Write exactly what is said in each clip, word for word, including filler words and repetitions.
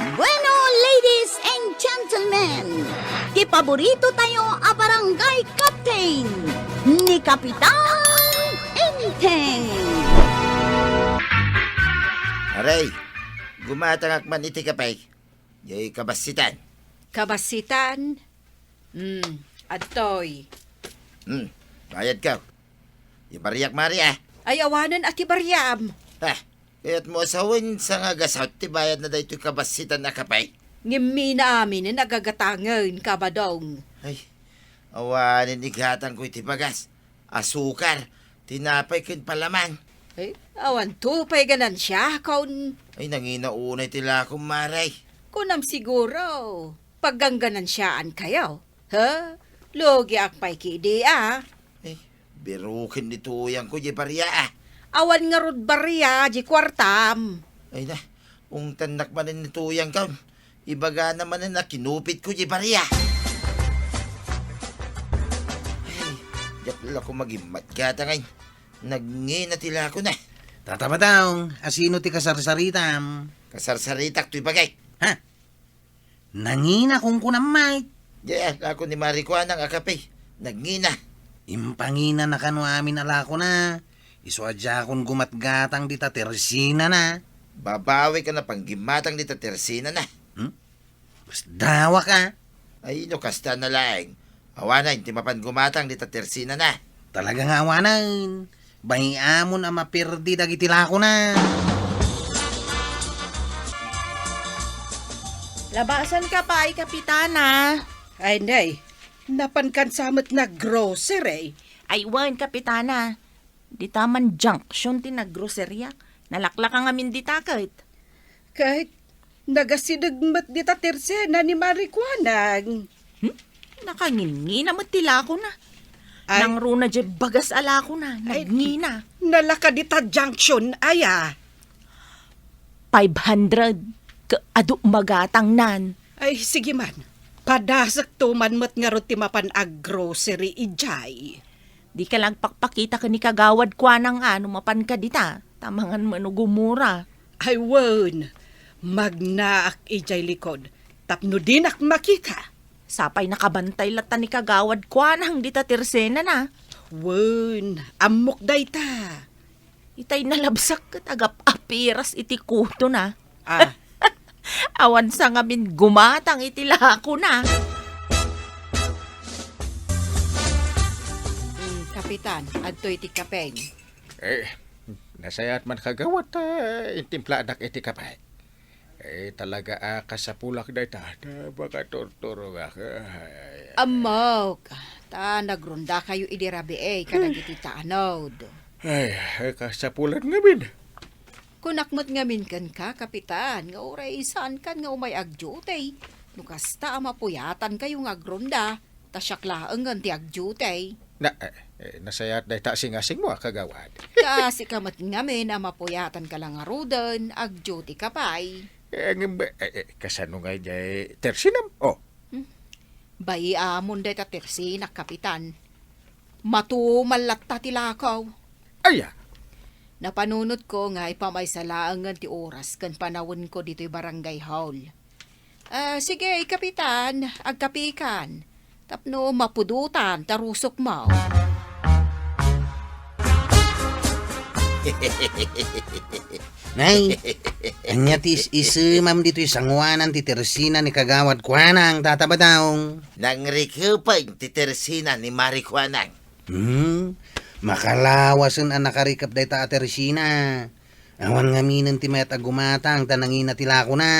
Bueno, ladies and gentlemen, ti paborito tayo a barangay captain, ni Kapitan Enteng. Aray, gumatangak man iti kape. Jay kabassitan. Kabassitan? Hmm, adtoy. Hmm, bayad ka. Ibariak, Mari, ah. Ay, awanen a ti bariam. Ah, kayat mo asawen sa nga gasat ti bayad na daytoy kabassitan a kape. Ngem mina amin nagagatangen, Kabadong. Ay, awanen igatang ko iti bagas. Asukar, tinapay ken palaman. Ay, awan to pay ganansia, kon. Ay, nangina unay ti lakom, Mari. Kunam siguro, paggangganansiaan kayo. Ha? Lugiak pay kidi, ah. Ay, biruken ni tuyang ko, di baria, ah. Awan ngarud baria, di kuartam. Ay na, ungtannak manen ni tuyang ka. Ibagana manen a kinupit ko, di baria. Ay, diak la ko magimmatgata ngay. Nagngina ti lako na. Tata Badong, asino ti kasarsaritam? Kasarsaritak toy bagik. Ha? Nangina, kunkunam, Mike. Diay lako ni Mari Kuanang a kape. Nagngina. Impangina na kano amin a lako na. Isu a diakon gumatgatang dita tersinana. Babawi ka na panggimmatang dita tersinana. Hmm? Mas dawa ka. Ay, no kasta na laeng. Awanen ti mapan gumatang dita tersinana. Talaga nga awanen. Bay amon a maperdi dagiti lakona. Labasan ka pay, Kapitana. Ay, nay, napan kan sa met naggrocery? Ay, wen, Kapitana. Dita man junction ti naggroceria. Nalaklaka ngamin dita ket. Ket nagasideg met dita tersena ni Mari Kuanang. Hmm? Nakangingina met ti lakona. Ay. Nangruna diay bagas a lakona. Ay, nagngina. Nalaka dita junction, aya? Five hundred. Ka-, adu magatangnan. Ay, sige man. Padasekto man met ngarud ti mapan aggrocery idiay. Dika la agpakpakita ken ni Kagawad Kuanang a no mapanka dita, ta mangan met no gumura. Ay wen, magnaak idiay likod tapno dinak makita. Sapay nakabantay latta ni Kagawad Kuanang dita tersenana. Wen, ammok dayta. Itay nalabsak ket agap-apiras iti kutona. Ah. Awan sa ngamin gumatang iti lakona. Hmm, Kapitan, adtoy ti kapeng. Eh, nasayaat man, Kagawad, ta intimpladak iti kape. Eh, talaga a kasapulak dayta, ta makaturturogak. Ay, ay. Ammok, ta nagrondakayo idi rabii kadagiti tanod. Ay, ay, kasapulan ngamin. Kunak met ngamin kenka, Kapitan, nga uray saankan nga umay agduty. No kasta a mapuyatankayo nga agronda, ta siak laengen ti agduty. Na, eh, eh, nasayaat dayta a singasingmo a, Kagawad. Kaasika met ngamin a mapuyatanka la ngaruden, agduty ka pay. Eh, ngem, eh, eh, kasano ngay diay tersinam? Oh. Hmm. Bay amon dayta tersinak, Kapitan. Matumal latta ti lakaw. Aya? Napanunotko nga ipamaysa laengen ti oras ken panawenko ditoy barangay hall. Ah, sige, Kapitan, agkapikan. Tapno mapudotan ta rusokmo. Nay, ania ti is-isemam ditoy sanguanan ti tersina ni Kagawad Kuanang, Tata Badong? Nangrikepeng ti tersina ni Mari Kuanang. Hmm, makalawasen a nakarikep dayta a tersina. Awan ngaminen ti mayat a gumatang ta nangina ti lakona.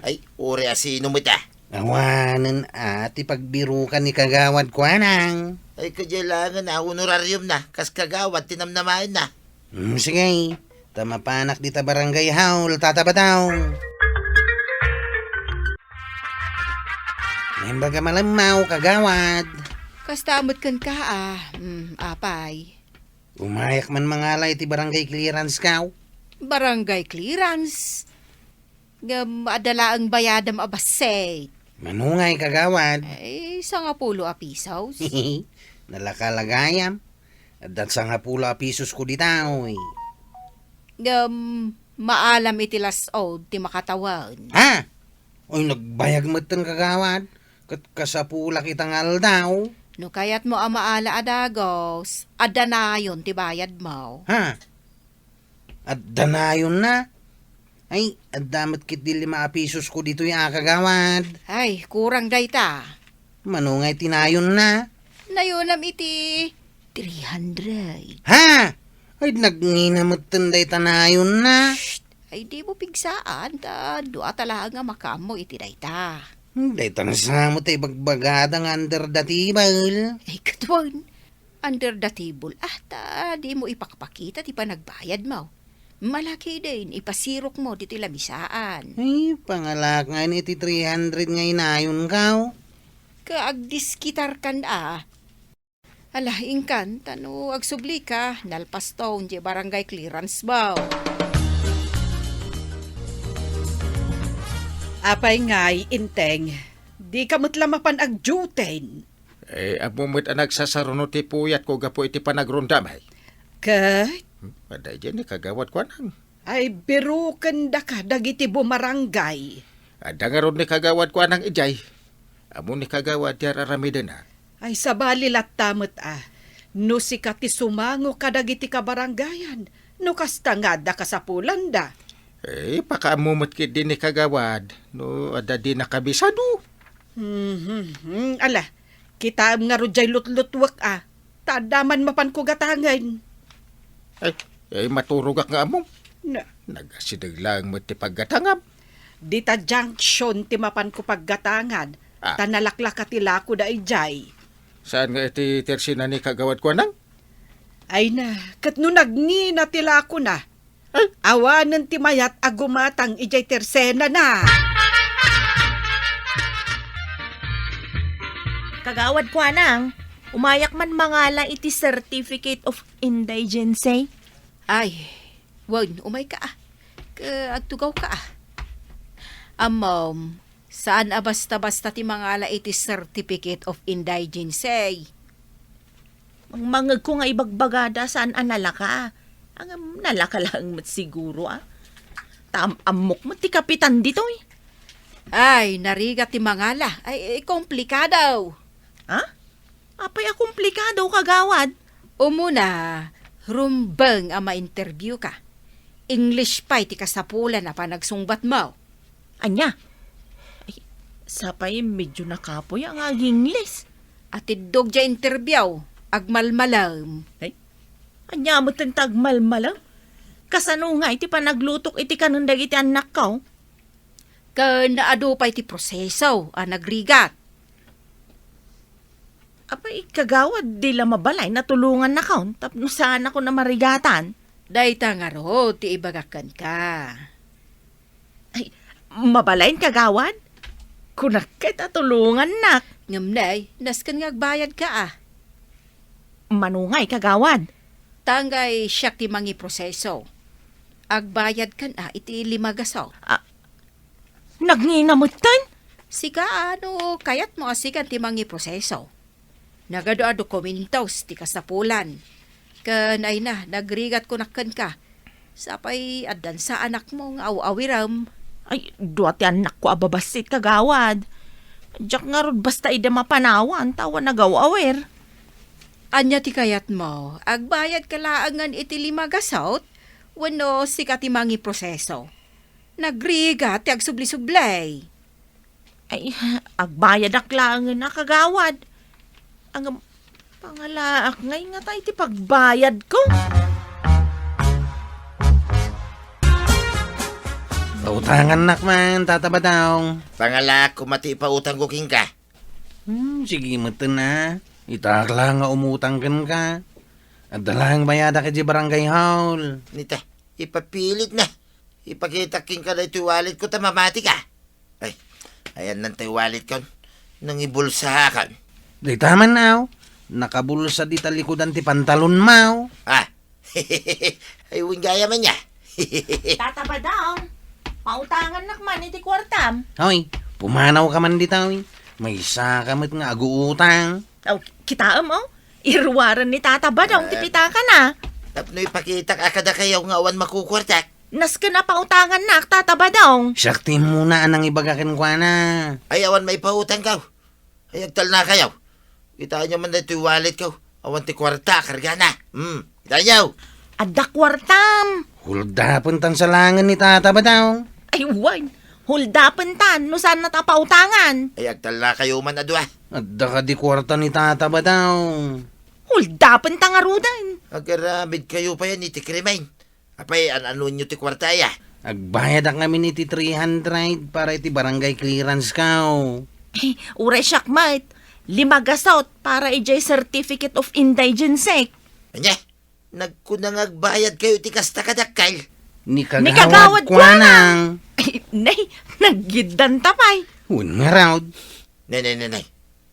Ay, uray a sino met a? Awanen a ti pagbirukan ni Kagawad Kuanang. Ay, kadiay laengen a honorariumna, kas kagawad ti namnamaenna. Hmm, sige. Ta mapanak dita barangay hall, Tata Badong. Imbaga malemmaw, Kagawad. Kasta met kenka, a. Hmm, apay. Umayak man mangala iti barangay clearance, kaw. Barangay clearance? Ngem adda laeng bayadem a bassit. Mano ngay, Kagawad? Ay, sangapulo a pisos. Nalaka la gayam. Adda sangapulo a pisosko dita, oy. Ngem maalam iti las-od ti makatawen. Ha? Ay, nagbayag metten, kagawad. Ket kasapulak ita nga aldaw. No kayatmo a maala a dagus, adda nayon ti bayadmo. Ha? Adda nayonna? Ay, adda met ketdi lima a pesos ko ditoy a, kagawad. Ay, kurang dayta. Mano ngay ti nayonna? Nayonam iti three hundred. Ha? Ay, nagngina metten dayta nayonna. Shh! Ay, dimo pigsaan, ta dua ta laeng a makaammo iti dayta. Hmm, dayta na sa mo ti ibagbagada nga under the table. Ay, ket wen. Under the table, ah, ta dimo ipakpakita ti panagbayadmo. Malakiden, ipasirokmo ditoy lamisaan. Ay, pangalak nga iti three hundred nga inayonkaw. Kaagdiskitarkan, ah. Ala, inkan, ta no agsublika, nalpaston diay barangay clearance mo. Apay ngay, Inteng, dika met la mapan agdiuten? Eh, ammo met a nagsasaruno ti puyatko gapu iti panagrondam, ay. Ket? Hmm, adda idiay ni Kagawad Kuanang. Ay, birukendaka dagiti bumarangay. Adda ngarud ni Kagawad Kuanang idiay. Ammo ni Kagawad ti ar-aramidena. Ay, sabali latta met a. No sika ti sumango kadagiti kabarangayan, no kasta nga adda kasapulanda. Eh, pakaammo met ketdi ni Kagawad, no adda di nakabisado. Mhm, hmm, ala, kitaem ngarud diay lutlutuek a, ta adda man mapanko gatangen. Ay, ay, maturogak nga ammom. Na. Nagasideg laeng met ti paggatangam. Dita junction ti mapanko paggatangan, Ah. ta nalaklaka ti lakoda idiay. Saan nga iti tersena ni Kagawad Kuanang? Ay na, ket no nagngina ti lakona, Ay. Awanen ti mayat a gumatang idiay tersenana. Kagawad Kuanang, umayak man mangala iti Certificate of Indigency. Ay, wen, umayka, ah. Ka-, agtugawka, ah. Ammom, saan a basta-basta ti mangala iti Certificate of Indigency. Mangmangegko nga ibagbagada saan a nalaka. Ngem nalaka laeng met siguro, ah. Ta am-ammok met ti kapitan ditoy. Ay, narigat ti mangala. Ay, eh, komplikado. Ha? Apay a komplikado, kagawad? Umuna, rumbeng a ma-interview ka. English pay ti kasapulan a panagsungbatmo. Ania? Ay, sapay medyo nakapuy nga ag-Ingles. Atiddog diay interview, agmalmalem. Ay, ania met ta agmalmalem? Kasano nga iti panaglutok iti kanen dagiti annakko? Ken adu pay ti proseso a nagrigat. Apay, kagawad, di la mabalay natulongannakon tapno saanakon a marigatan? Dayta ngarud ti ibagak kenka. Ay, mabalayen, kagawad? Kunak ket a tulongannak. Ngem nay, nasken nga agbayadka, ah. Mano ngay, kagawad? Tangay siak ti mangiproseso. Agbayadkan, ah, iti lima gasut. Ah, nagngina metten? Sika, ah, no kayatmo a sikan ti mangiproseso. Nagadu a dokumentos ti kasapulan. Ken ay na, nagrigat kunak kenka. Sapay addan sa anakmo nga aw-awirem. Ay, dua ti annakko a babassit, kagawad. Diak ngarud basta ida mapanawan, ta awan agaw-awir. Ania ti kayatmo? Agbayadka laengen iti lima gasut? Wenno sika ti mangiproseso? Nagrigat ti agsubli-sublay. Ay, agbayadak laengen a, kagawad. Ngem, pangalaak ngay ngata iti pagbayadko. Pautangannak man, Tata Badong. Pangalaak koma ti ipautangko kenka. Hmm, sige metten a. Itaak la nga umutang kenka. Adda laeng bayadak idiay barangay hall. Nita, ipapilit na. Ipakitak kenka daytoy walletko ta mamatika. Ay, ayanna tay walletkon. Nangibulsakon. Dayta man, aw. Nakabulsa dita likudan ti pantalonmo. Ah. Ay, wen gayam ania. Tata Badong, pautangannak man iti kuartam. Hoy, pumanawka man dita, hoy. Maysaka met nga aguutang. Aw, kitaem, oh. Iruaren ni Tata Badong ti pitakana. Tapno ipakitak a kadakayo nga awan makukuartak. Nasken a pautangannak, Tata Badong. Siak ti immuna a nangibaga kenkuana. Ay, awan maipautangko. Ay, agtalnakayo. Kitaenyo man daytoy walletko. Awan ti kuarta a kargana. Hmm, kitaenyo. Adda kuartam. Huldapentan sa laengen ni Tata Badong. Ay, wen. Huldapentan no saanna ta pautangan. Ay, agtalnakayo man a dua. Adda kadi kuarta ni Tata Badong. Huldapenta ngaruden. Agaramidkayo pay iti krimen. Apay, an-anonyo ti kuarta aya? Agbayadak ngamin iti three hundred para iti barangay clearance ko. Eh, uray siak met, lima gasut para idiay certificate of indigency. Ania? Nagkuna nga agbayadkayo iti kasta kadakkel? Ni Ni Kagawad Kagawad Kuanang. Kuanang. Nay, nagyiddan ta pay. Wen ngarud. Nay, nay, nay, nay.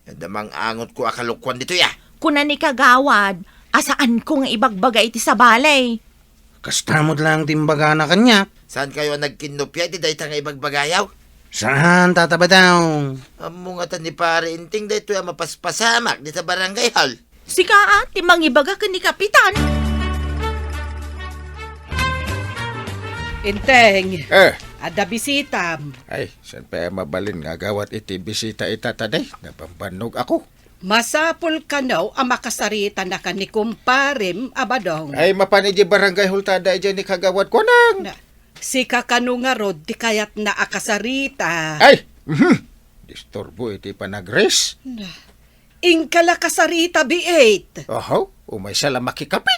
Adda mang-angotko a kalokuan ditoy, a. Kuna ni Kagawad a saanko nga ibagbaga iti sabali. Kasta met laeng ti imbagana kaniak. Saankayo a nagkinnupia iti dayta nga ibagbagayo? Saan, Tata Badong. Ammo ngata ni Pare Inting daytoy a mapaspasamak dita barangay hall. Sika a ti mangibaga ken ni Kapitan. Inteng, Eh. Adda bisitam. Ay, saan pay a mabalin nga agawat iti bisita ita, Tata, day? Nabambannog ako. Masapul kano a makasaritanaka ni kumparem a Badong. Ay, mapan idiay barangay hall ta adda idiay ni Kagawad Kuanang. Na, sika kano ngarud ti kayatna a kasarita. Ay, mhm. Disturbo iti panagres. Na, inka la kasarita, biit. Oho, umaysa la makikape.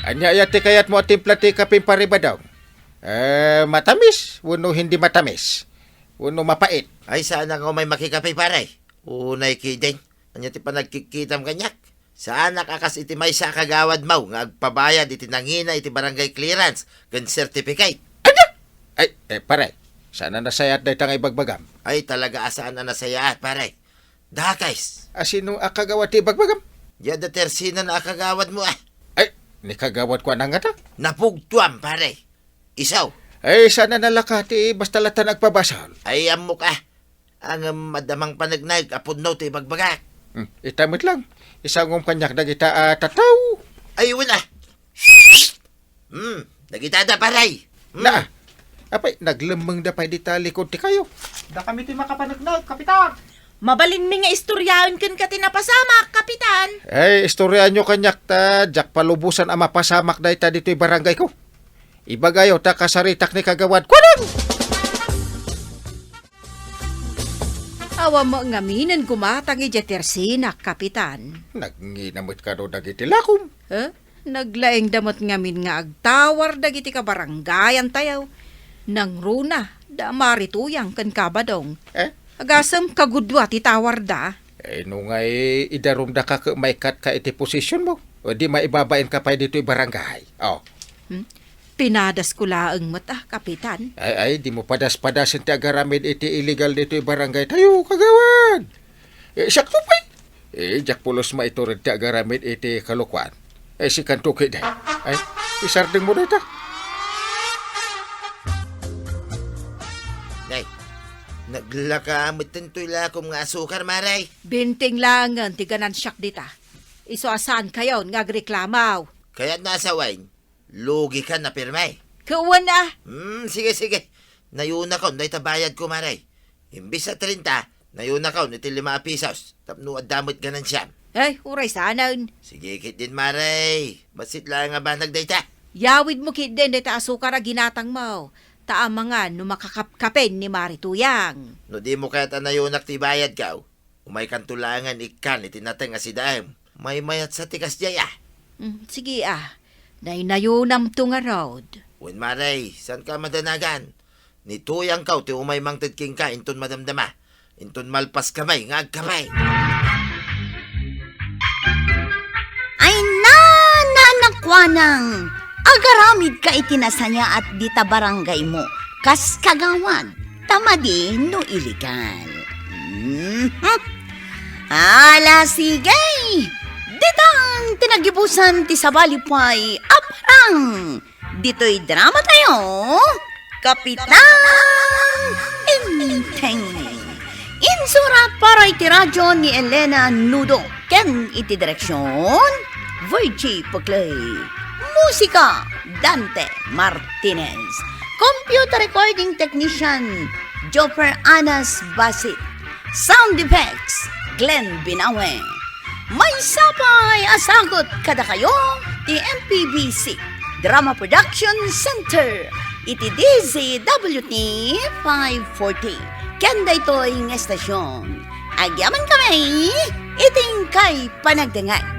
Ania aya ti kayatmo a timpla ti kapem, Pare Badong? Eh, matamis wenno hindi matamis? Wenno mapait? Ay, saanak nga umay makikape, pare. Unay ketdin. Ania ti panagkikkitam kaniak? Saanak a kas iti maysa a kagawadmo nga agpabayad iti nangina iti barangay clearance ken certificate. Ania? Ay, eh, pare, saan a nasayaat dayta nga ibagbagam? Ay, talaga a saan a nasayaat, pare. Dakes. A sino a kagawad ti ibagbagam? Diay adda Tersinan a kagawadmo, a. Ay, ni Kagawad Kuanang ngata? Napugtoam, pare. Isu. Ay, saan a nalaka ti basta latta nga agpabasol? Ay, ammok, a. Ngem adda mangpaneknek a pudno ti ibagbagak. Hmm, ita met lang. Isangom kaniak dagita a tattao. Ay, wen, a. Hmm, dagita da, pare. Hmm. Na, apay, naglemmengda pay dita likod ti kayo. Dakami ti makapaneknek, Kapitan. Mabalinmi nga istoryaen kenka ti napasamak, Kapitan. Ay, istoryaanyo kaniak ta diak palubosan a mapasamak dayta ditoy barangayko. Ibagayo ta kasaritak ni Kagawad Kuanang! Awan met ngamin a gumatang idiay Tersinak, Kapitan. Nangina met kano dagiti lakom? Eh? Naglaengda met ngamin nga agtawar dagiti kabarangayantayo. Nangruna da Mari Tuyang ken Kabadong. Eh? Agasem kagudua ti tawarda. Eh, no ngay idarumdaka ket maikkatka iti posisionmo, o di maibabainka pay ditoy barangay. Oh. Hmm? Pinadasko laeng met, a, Kapitan. Ay, ay, dimo padaspadasen ti agaramid iti illegal ditoy barangaytayo, Kagawad. Eh, siakto pay. Eh, diak pulos maitured ti agaramid iti kalokuan. Eh, sikanto ketdi. Ay, isardengmo dayta. Nay, naglaka metten toy lakom nga asukar, Mare. Benteng laengen ti ganansiak dita. Isu a saankayon nga agreklamo. Kayatna a sawen, lugikan a pirmi. Ket wen a. Hmm, sige, sige. Nayonakon dayta bayadko, Mare. Imbes a trenta, nayonakon iti lima a pisos tapno adda met ganansiam. Ay, uray saanen. Sige ketdin, Mare. Bassit laeng a banag dayta. Yawidmo ketdin dayta asukar a ginatangmo, ta amangan no makakapkapen ni Mari Tuyang. No dimo kayat a nayonak ti bayadko, umaykanto laengen ikkan iti nateng a sidaem. Maymayat sa ti kasdiay, a. Mm, sige, a. Naynayonamto ngarud. Wen, Mare, saanka a madanagan. Ni Tuyangko ti umay mangted kenka inton madamdama, inton malpaskami nga agkape. Ay, na, na, na, Kuanang, agaramidka iti nasayaat dita barangaymo, kas kagawad, ta madi no illegal. Mhm. Ala, sige! Ditan ti nagibusan ti sabali pay a parang ditoy dramatayo, Kapitan Enteng. Insurat para iti radyo ni Elena Nudo ken iti direksion, Virgie Puclay. Musika, Dante Martinez. Computer recording technician, Jopper Anas Basit. Sound effects, Glenn Binawe. Maysa pay a sagut kadakayo ti M P B C Drama Production Center iti D Z W T five forty. Ken daytoy nga estasyon, agyamankami iti inkay panagdengngeg.